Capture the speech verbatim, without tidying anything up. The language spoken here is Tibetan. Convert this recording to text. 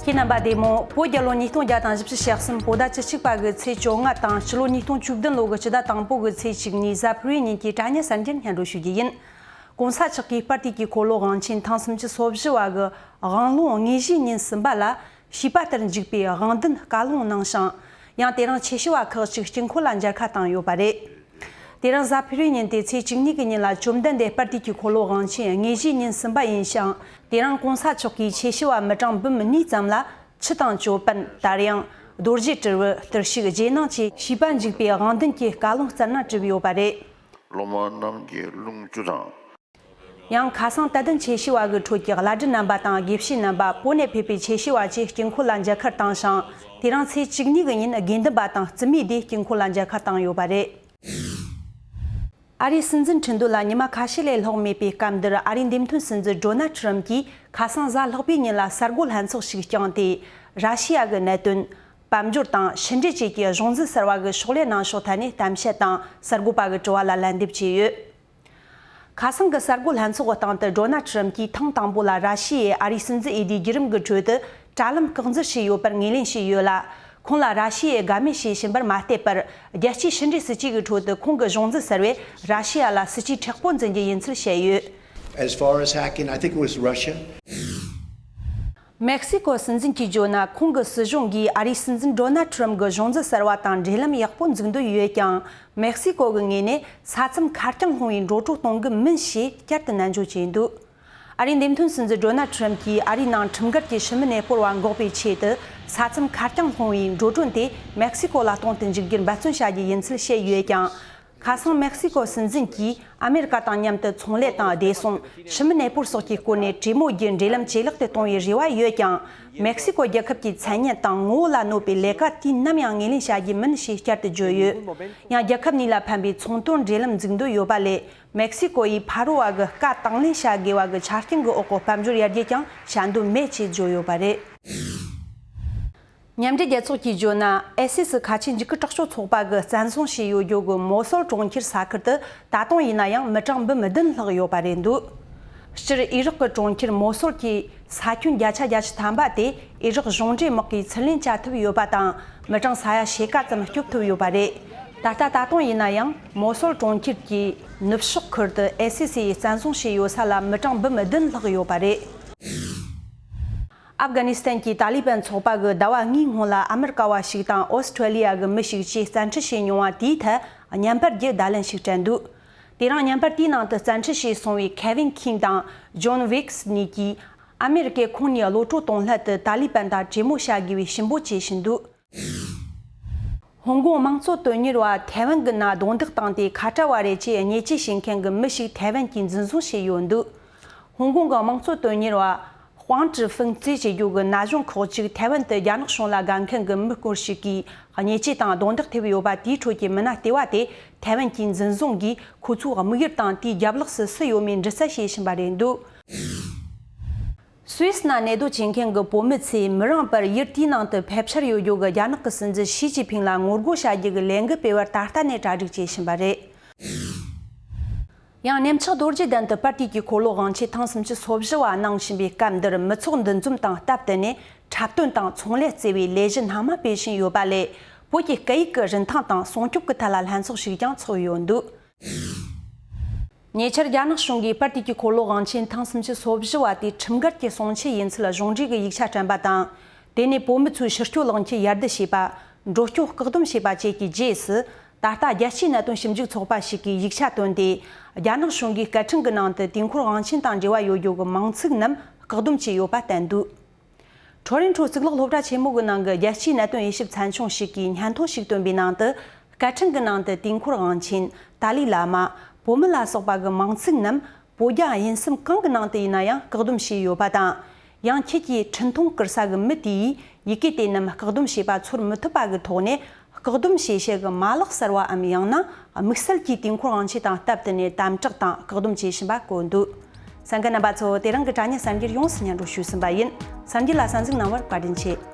ཁྱེད་རྣམ་པ་བདེ་མོ། བོད་རྒྱལ་ལོ་ཉིས་སྟོང་བརྒྱ་དང་བཞི་བཅུ་ཞེ་གསུམ་བོད་ཟླ་བཅུ་གཅིག་པ་གི་ཚེས་བཅོ་ལྔ་དང་ཕྱི་ལོ་ཉིས་སྟོང་བཅུ་བདུན་ལོ་གི་སྤྱི་ཟླ་དང་པོ་གི་ཚེས་བཅུ་གཉིས་གཟའ་ཕུར་བུའི་ཉིན་གྱི་དྲ་བརྙན་གསར་འགྱུར་སྙན་སྒྲོན་ཞུ་རྒྱུ་ཡིན། གོང་ས་མཆོག་གིས་སྤར་དུས་ཀྱི་འཁོར་ལོ་དབང་ཆེན་ཐེངས་སུམ་ཅུ་སོ་བཞི་བ་གི་དབང་ལུང་དངོས་གཞིའི་ཉིན་གསུམ་པ་ལ་བྱིས་པ་ལྟར་འཇུག་པའི་དབང་འདུན་བཀའ་ལུང་གནང་ཞིང་། ཡང་དེ་རིང་ཆོས་ཞུ་བ་ཁག་ཅིག་དཀྱིལ་འཁོར་ལ་མཇལ་ཁ་བཏང་ཡོད་པ་རེད། དེ་རིང་གཟའ་ཕུར་བུའི་ཉིན་ཏེ་ཚེས་བཅུ་གཉིས་ཀྱི་ཉིན་ལ་བཅོམ་ལྡན་འདས་སྤར་དུས་ཀྱི་འཁོར་ལོ་དབང་ཆེན་དངོས་གཞིའི་ཉིན་གསུམ་པ་ཡིན་ཞིང་། དེ་རིང་གོང་ས་མཆོག་གིས་ཆོས་ཞུ་བ་མི་གྲངས་འབུམ་གཉིས་ཙམ་ལ་ཆུ་དང་ཅོད་པན། དར་དབྱངས། རྡོ་རྗེ་དྲིལ་བུ། དུར་ཞུགས། རྗེས་གནང་བཅས་བྱིས་པ་འཇུག་པའི་དབང་འདུན་གྱི་བཀའ་ལུང་སྩལ་གནང་བསྒྲུབས་ཡོད་པ་རེད། སློབ་མ་རྣམས་ཀྱིས་ལུང་བཅུ་དང་། ཡང་ཁ་སང་དད་ལྡན་ཆོས་ཞུ་བ་གི་ཁྲོད་ཀྱི་བླ་སྤྲུལ་རྣམ་པ་དང་དགེ་བཤེས་རྣམ་པ། བོད་ནས་ཕེབས་པའི་ཆོས་ཞུ་བ་བཅས་དཀྱིལ་འཁོར་ལ་མཇལ་ཁར་བཏང་ཞིང་། དེ་རིང་ཚེས་བཅུ་གཉིས་ཀྱི་ཉིན་དགེ་འདུན་པ་དང་རྩིས་མེད་སྡེ་དཀྱིལ་འཁོར་ལ་མཇལ་ཁ་བཏང་ཡོད་པ་རེད། ཨ་རིའི་སྲིད་འཛིན་ཁྲི་འདོན་ལ་ཉི་མ་ཁ་ཤས་ལས་ལྷག་མེད་པའི་སྐབས་འདིར། ཨ་རིའི་འདེམས་ཐོན་སྲིད་འཛིན་ཌོ་ནལ་ཁྲི་རམ་གྱིས་ཁ་སང་གཟའ་ལྷག་པའི་ཉིན་ལ་གསར་འགོད་ལྷན་ཚོགས་ཤིག་བསྐྱངས་ཏེ། ར་ཤི་ཡ་གི་གནད་དོན། དཔལ་འབྱོར་དང་ཕྱི་འབྲེལ་བཅས་ཀྱི་གཞུང་འཛིན་གསར་བ་གི་ཕྱག་ལས་གནང་ཕྱོགས་ཐད་ནས་གཏམ་བཤད་དང་། གསར་འགོད་པ་གི་དྲི་བ་ལ་ལན་འདེབས་བྱས་ཡོད། ཁ་སང་གི་གསར་འགོད་ལྷན་ཚོགས་སྟེང་དུ། ཌོ་ནལ་ཁྲི་རམ་གྱིས་ཐེངས་དང་པོ་ལ་ར་ཤི་ཡས་ཨ་རིའི་སྲིད་འཛིན་འོས་བསྡུའི་བརྒྱུད་རིམ་གྱི་ཁྲོད་དུ་དྲ་ལམ་བཀག་འཛུལ་བྱས་ཡོད་པར་ངོས་ལེན་བྱས་ཡོད་ལ། ཁོང་ལ་ར་ཤི་ཡས་དགའ་མོས་བྱས་བཞིན་པར་མ་བལྟས་པར། རྒྱལ་སྤྱིའི་ཕྱི་འབྲེལ་སྲིད་ཇུས་ཀྱི་ཁྲོད་དུ་ཁོང་གི་གཞུང་འཛིན་གསར་བས་ར་ཤི་ཡ་ལ་སྲིད་ཇུས་མཁྲེགས་པོ་འཛིན་རྒྱུ་ཡིན་ཚུལ་བཤད་ཡོད། As far as hacking, I think it was Russia. མེག་སི་ཀོ་སྲིད་འཛིན་གྱིས་བརྗོད་ན། ཁོང་གི་སྲིད་གཞུང་གིས་ཨ་རིའི་སྲིད་འཛིན་ཌོ་ནལ་ཁྲི་རམ་གྱི་གཞུང་འཛིན་གསར་བ་དང་འབྲེལ་ལམ་ཡག་པོ་འཛུགས་འདོད་ཡོད་ཀྱང་། མེག་སི་ཀོ་གི་ངོས་ནས་ས་མཚམས་ཁ་རྐྱང་སློང་བའི་འགྲོ་གྲོན་གཏོང་གི་མིན་ཞེས་བསྐྱར་དུ་ནན་བརྗོད་བྱས་འདུག་ཨ་རིའི་འདེམས་ཐོན་སྲིད་འཛིན་ཌོ་ནལ་ཁྲི་རམ་གྱིས་ཨ་རིའི་ནང་ཁྲིམས་འགལ་གྱི་ཕྱི་མི་གནས་སྤོར་བ་འགོག་པའི་ཆེད་དུ། ས་མཚམས་ཁ་རྐྱང་སློང་བའི་འགྲོ་གྲོན་དེ་མེག་སི་ཀོ་ལ་གཏོང་དུ་འཇུག་རྒྱུར་འབད་བརྩོན་བྱ་རྒྱུ་ཡིན་ཚུལ་བཤད་ཡོད་ཀྱང་། ཁ་སང་མེག་སི་ཀོ་སྲིད་འཛིན་གྱིས་ཨ་མེ་རི་ཀ་དང་མཉམ་དུ་ཚོང་ལས་དང་བདེ་སྲུང་། ཕྱི་མི་གནས་སྤོར་སོགས་ཀྱི་སྐོར་ནས་གྲོས་མོལ་བརྒྱུད་འབྲེལ་ལམ་ཇེ་ལེགས་དུ་གཏོང་བའི་རེ་བ་ཡོད་ཀྱང་། མེག་སི་ཀོ་རྒྱལ་ཁབ་ཀྱི་མཚན་སྙན་དང་ངོ་བོ་ལ་གནོད་པའི་ལས་ཀ་དུས་ནམ་ཡང་ངོས་ལེན་བྱ་རྒྱུ་མིན་ཞེས་བསྐྱར་དུ་བརྗོད་ཡོད། ཡང་རྒྱལ་ཁབ་གཉིས་ལ་ཕན་པའི་ཚོང་དོན་འབྲེལ་ལམ་འཛུགས་འདོད་ཡོད་པ་ལས། མེག་སི་ཀོ་ཡིས་ཕ་རོ་བ་གི་བཀའ་དང་ལེན་བྱ་དགོས་པ་གི་ཆ་རྐྱེན་གྱི་འོག་གི་དཔལ་འབྱོར་ཡར་རྒྱས་ཀྱང་བྱ་འདོད་མེད་ཅེས་བརྗོད་ཡོད་པ་རེད། མཉམ་འབྲེལ་རྒྱལ་ཚོགས་ཀྱིས་བརྗོད་ན། ཨའི་སི་སི་ཁ་ཆེའི་འཇིགས་སྐུལ་དྲག་སྤྱོད་ཚོགས་པ་གིས་བཙན་བཟུང་བྱས་ཡོད་རྒྱུ་གི་མོ་སོལ་གྲོང་ཁྱེར་ས་ཁུལ་དུ་ད་དུང་ཡིན་ན་ཡང་མི་གྲངས་འབུམ་བདུན་ལྷག་ཡོད་པ་རེད་འདུག་སྤྱིར་ཨི་རག་གི་གྲོང་ཁྱེར་མོ་སོལ་གྱི་ས་ཁྱོན་བརྒྱ་ཆ་བརྒྱད་ཅུ་ཐམ་པ་དེ་ཨི་རག་གཞུང་འབྲེལ་དམག་གིས་ཚུར་ལེན་བྱ་ཐུབ་ཡོད་པ་དང་། མི་གྲངས་ས་ཡ་ཕྱེད་ཀ་ཙམ་སྐྱོབ་ཐུབ་ཡོད་པ་རེད། ད་ལྟ་ད་དུང་ཡིན་ན་ཡང་མོ་སོལ་གྲོང་ཁྱེར་གྱི་ནུབ་ཕྱོགས་ཁུལ་དུ་ཨའི་སི་སི་ཡིས་བཙན་བཟུང་བྱས་ཡོད་ས་ལ་མི་གྲངས་འབུམ་བདུན་ལྷག་ཡོད་པ་རེད། ཨབ་གྷ་ནི་སི་ཐན་གྱི་ཏཱ་ལི་བན་ཚོགས་པ་གིས་ཟླ་བ་ལྔའི་སྔོན་ལ་ཨ་མེ་རི་ཀ་བ་ཞིག་དང་ཨོ་སི་ཁྲེ་ལི་ཡ་གི་མི་ཞིག་བཅས་བཙན་ཁྲིད་བྱས་མྱོང་བ་དེའི་ཐད་བརྙན་པར་གྱི་བརྡ་ལན་ཞིག་སྤྲད་འདུག་དེ་རིང་བརྙན་པར་དེའི་ནང་དུ་བཙན་ཁྲིད་བྱས་སོང་བའི་ཁེ་ཝིན་ཁིང་དང་ཇོན་ཝིག་སི་གཉིས་ཀྱིས་ཨ་མེ་རི་ཀས་ཁོང་གཉིས་གློད་གྲོལ་གཏོང་སླད་དུ་ཏཱ་ལི་བན་དང་གྲོས་མོལ་བྱ་དགོས་པའི་ཞུ་འབོད་བྱེད་བཞིན་འདུག་ཧོང་ཀོང་དམངས་གཙོ་དོན་གཉེར་བ་ཐའེ་ཝན་གྱི་ནང་རྡུང་རྡེག་བཏང་སྟེ་ཁ་བྲལ་བ་རེད་ཅེས་བརྙས་བཅོས་བྱེད་མཁན་གྱི་མི་ཞིག་ཐའེ་ཝན་གྱིས་འཛིན་བཟུང་བྱས་ཡོད་འདུག་ཧོང་ཀོང་གི་དམངས་གཙོ་དོན་གཉེར་བ་ཧུའང་ཀྲི་ཧྥིང་རྩིས་བྱེད་རྒྱུ་གི་ན་གཞོན་ཁག་ཅིག་ཐའེ་ཝན་དུ་རྒྱ་ནག་གཞུང་ལ་དགའ་མཁན་གྱི་མི་སྐོར་ཞིག་གིས་བརྙས་བཅོས་དང་རྡུང་རྡེག་ཐེབས་ཡོད་པ་དེའི་ཁྲོད་ཀྱི་མི་སྣ་ལྟེ་བ་དེ་ཐའེ་ཝན་གྱིས་འཛིན་བཟུང་གིས་ཁོ་ཚོའི་དམིགས་ཡུལ་དང་དེའི་རྒྱབ་ལོགས་སུ་སུ་ཡོད་མེད་འདྲི་རྩད་བྱེད་བཞིན་པ་རེད་འདུག་སུད་སི་ནང་གནས་སྡོད་བྱེད་མཁན་གྱི་བོད་མི་ཚོས་མི་རིང་བར་ཡུལ་དེའི་ནང་དུ་ཕེབས་འཆར་ཡོད་རྒྱུ་གི་རྒྱ་ནག་གི་སྲིད་འཛིན་ཞི་ཅིན་ཕིང་ལ་ངོ་རྒོལ་བྱ་རྒྱུ་གི་ལས་འགུལ་སྤེལ་བར་ད་ལྟ་ནས་གྲ་སྒྲིག་བྱེད་བཞིན་པ་རེད། ཡང་གནམ་ལྕགས་རྡོ་རྗེ་གདན་དུ་སྤར་དུས་ཀྱི་འཁོར་ལོ་དབང་ཆེན་ཐེངས་སུམ་ཅུ་སོ་བཞི་བ་གནང་བཞིན་པའི་སྐབས་འདིར་མི་ཚོགས་འདུ་འཛོམས་དང་སྟབས་བསྟུན་ནས་འཁྲབ་སྟོན་དང་ཚོང་ལས་བརྩེ་བའི་ལས་གཞི་སྣ་མང་སྤེལ་བཞིན་ཡོད་པ་ལས། བོད་ཀྱི་སྐད་ཡིག་གི་རིན་ཐང་དང་སྲུང་སྐྱོབ་ཀྱི་ཐད་ལ་ལྷན་ཚོགས་ཤིག་ཀྱང་ཚོགས་ཡོད་འདུག་ཉེ་ཆར་རྒྱ་ནག་གཞུང་གིས་སྤར་དུས་ཀྱི་འཁོར་ལོ་དབང་ཆེན་ཐེངས་སུམ་ཅུ་སོ་བཞི་བ་དེ་ཁྲིམས་འགལ་གྱི་སྲུང་བྱེད་ཡིན་ཚུལ་གཞུང་འབྲེལ་གྱི་ཡིག་ཆ་བསྐྲུན་པ་དང་། དེ་ནས་བོད་མི་ཚོའི་ཕྱི་སྐྱོད་གླེང་ཆེད་ཡར་ལྡི་བྱས་པ། འགྲོ་སྐྱོད་བཀག་སྡོམ་བྱས་པ་བཅས་ཀྱི་རྗེས་སུ། ད་ལྟ་རྒྱལ་སྤྱིའི་གནད་དོན་ཞིབ་འཇུག་ཚོགས་པ་ཞིག་གིས་ཡིག་ཆ་བཏོན་ཏེ། རྒྱ་ནག་གཞུང་གིས་སྐད་འཕྲིན་གྱི་ནང་དུ་དུས་འཁོར་དབང་ཆེན་དང་འབྲེལ་བ་ཡོད་རྒྱུ་གི་མིང་ཚིག་རྣམས་བཀག་སྡོམ་བྱས་ཡོད་པ་བསྟན་འདུག་ཁྲོ་རེན་ཁྲོ་གཙུག་ལག་སློབ་གྲྭ་ཆེན་མོ་གི་ནང་གི་རྒྱལ་སྤྱིའི་གནད་དོན་དབྱེ་ཞིབ་ཚན་ཆུང་ཞིག་གིས་སྙན་ཐོ་ཞིག་བཏོན་པའི་ནང་དུ། སྐད་འཕྲིན་གྱི་ནང་དུ་དུས་འཁོར་དབང་ཆེན། ཏཱ་ལའི་བླ་མ། བོད་མི་ལ་སོགས་པ་གི་མིང་ཚིག་རྣམས་བོད་རྒྱ་དབྱིན་གསུམ་གང་གི་ནང་དུ་ཡིན་ན་ཡང་བཀག་སྡོམ་བྱས་ཡོད་པ་དང་། ཡང་ཁྱེད་ཀྱིས་འཕྲིན་ཐུང་བསྐུར་ས་གི་མི་དེ་ཡིས་ཡི་གེ་དེ་རྣམས་བཀག་སྡོམ་བྱས་པ་ཚོར་མི་ཐུབ་པ་གི་ཐོག་ནས། བཀག་སྡོམ་བྱེད་ཆེད་ཀྱི་མ་ལག་གསར་བའམ་ཡང་ན་དམིགས་བསལ་གྱིས་དུས་འཁོར་དབང་ཆེན་དང་སྟབས་བསྟུན་ནས་དམ་དྲག་དང་བཀག་སྡོམ་བྱེད་བཞིན་པ་བཀོད་འདུག་གསན་མཁན་རྣམ་པ་ཚོ། དེ་རིང་གི་དྲ་བརྙན་གསར་འགྱུར་ཡོངས་སུ་སྙན་སྒྲོན་ཞུས་ཟིན་པ་ཡིན། གསར་འགྱུར་ལ་གསན་གཟིགས་གནང་བར་བཀའ་དྲིན་ཆེ།